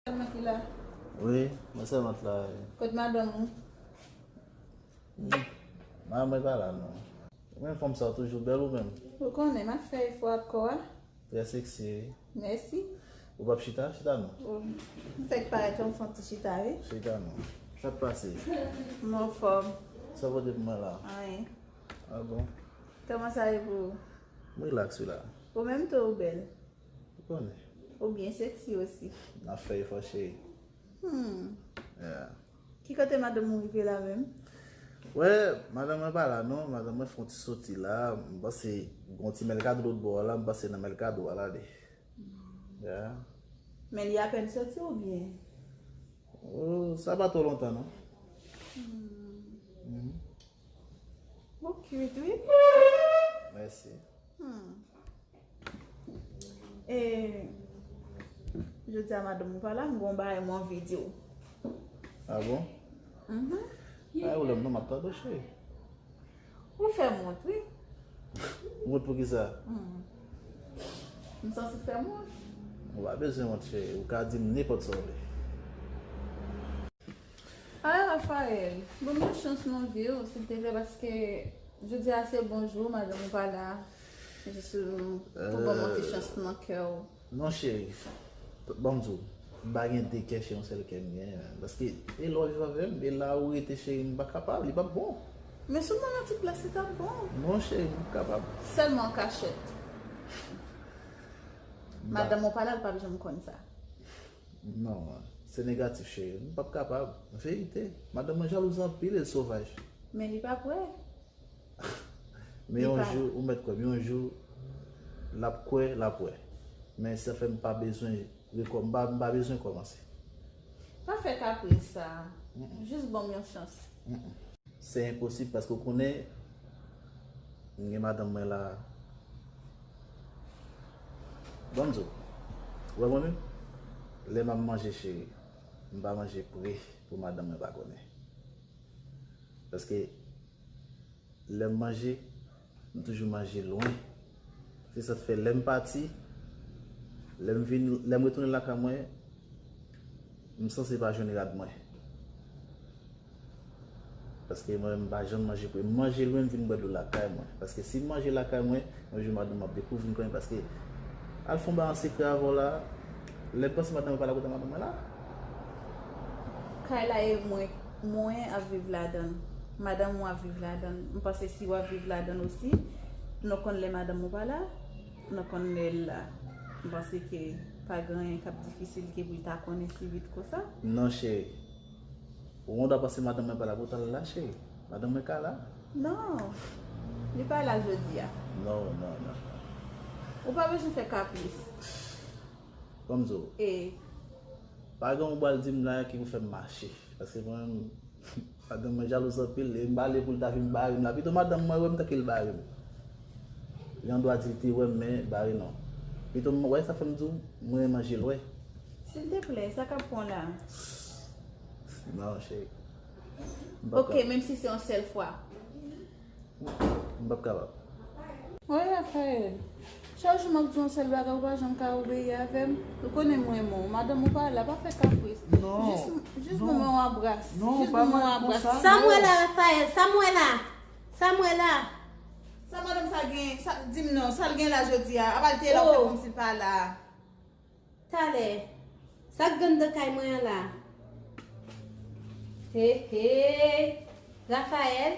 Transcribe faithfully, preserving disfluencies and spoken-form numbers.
Sèlman ki la. Wi, mwen sèlman t la. Kot madanm ou? Hmm. Madanm mwen pa la, non. Ou menm fanm sa, ou toujou bèl ou menm. Ou konnen, m ap fè efò ak kò a. Trè seksi, wi. Mèsi. Ou p ap chita? Chita non. Ou, m fèk parèt yon fon ti chita, wi. Chita non. Sa k pase? M anfòm. Sa w pote pou mwen la? Anyen. Ah bon? Kòman sa ye pou ou? M rilaks wi la. Ou menm tou ou bèl. Ou konnen. Ou byen seksi osi. N ap fè efò, cheri. Hmm. Yeah. Ki kote madanm ou rive la menm? Wè, madanm mwen pa la non, madanm mwen fè yon ti soti la, m panse gon ti mèlkado lòt bò a la, m panse nan mèlkado a l ale. Yeah. Men li apèn soti oubyen? Oh, sa pa twò lontan non. Hmm. Mhm. Ou cute wi. Mèsi. Hmm. E, jodi a madanm ou pa la, m gon bagay m anvi di w. Ah bon? Mhm. Pa gen pwoblèm non, m ap tande w, cheri. Ou fè m wont, wi. Wont pou kisa? Hmm. M santi fè m wont. Ou pa bezwen wont, cheri. Ou ka di m nenpòt sa w vle. Ay, Raphaël, ban mwen chans nan vi w, silteplè, paske jodi a se bon jou, madanm ou pa la. Jis pou ban mwen ti chans nan kè w. Non, cheri, ban m di w, m pa gen de kè, cheri, yon sèl kè m genyen, paske e lè w viv avè m, e la ou rete, cheri, m pa kapab, li p ap bon. Men si w ban mwen ti plas, li t ap bon. Non, cheri, m p ap kapab. Sèlman an kachèt. Madanm ou pa la, l p ap janm konn sa. Non, se negatif, cheri. M p ap kapab. Verite. Madanm mwen jalouz anpil e l sovaj. Men li p ap wè. Men yon jou, ou mèt kwè m, yon jou, l ap kwè, l ap wè. Men sa fè m pa bezwen rekò-, m pa, m pa bezwen kòmanse. Pa fè kapris sa. Mm-mm. Jis ban m yon chans. Mm-mm. Se enposib paske w konnen, m gen madanm mwen la. Ban m di w, ou wè mwen menm, lè m ap manje, cheri, m pa manje pre pou madanm mwen pa konnen. Paske lè m manje, m toujou manje lwen. Se sa k fè lè m pati, lè m vin, lè m retounen lakay mwen, m sanse pa jwenn rad mwen. Paske mwen, m pa janm manje pre. M manje lwen, m vin bwè dlo lakay mwen. Paske si m manje lakay mwen, yon jou madanm m ap dekouvri m kanmenm. Paske al fè yon bagay an sekrè avè w la, lè m panse madanm mwen pa la, kote madanm mwen la? Kay la e mwen, mwen ap viv ladan l. Madanm ou ap viv ladan l. M panse si w ap viv ladan l osi, nou konn lè madanm ou pa la, nou konn lè l la. M panse ke pa gen anyen k ap difisil ke pou l ta konnen si vit konsa. Non, cheri. Ou gon dwa panse madanm mwen pa la, poutan l la, cheri. Madanm mwen ka la. Non. Li pa la jodi a. Non, non, non, non. Ou pa bezwen fè kapris. Ban m di w. E. Pa gen yon bagay w pral di m la ki pou fè m mache. Paske mwen menm, madanm mwen jalouz anpil, e m pa vle pou l ta vin bare m la. Pito madanm mwen wè m tanke l bare m. Li an dwa di l te wè m, men bare non. Pito m wè, sa fè m di w, mwen renmen manje lwen. Silteplè, sa k ap pran w la? Non, cheri. M p ap kapab. Ok, menm si se yon sèl fwa. M p ap kapab. Wi, Raphaël. Chak jou m ap di w yon sèl bagay, ou pa janm ka obeyi avè m. Ou konnen m renmen w. Madanm ou pa la, pa fè kapris. Non. Jis, jis ban mwen yon abras. Non, jis ban mwen yon abras. Sa m wè la, Raphaël? Sa m wè la? Sa m wè la? Sa madanm sa gen? Sa, di m non, sa l gen la jodi a? Apa l te la, ou fè kòmsi l pa la? Talè, sa k gen anndan kay mwen an la? He, he! Raphaël,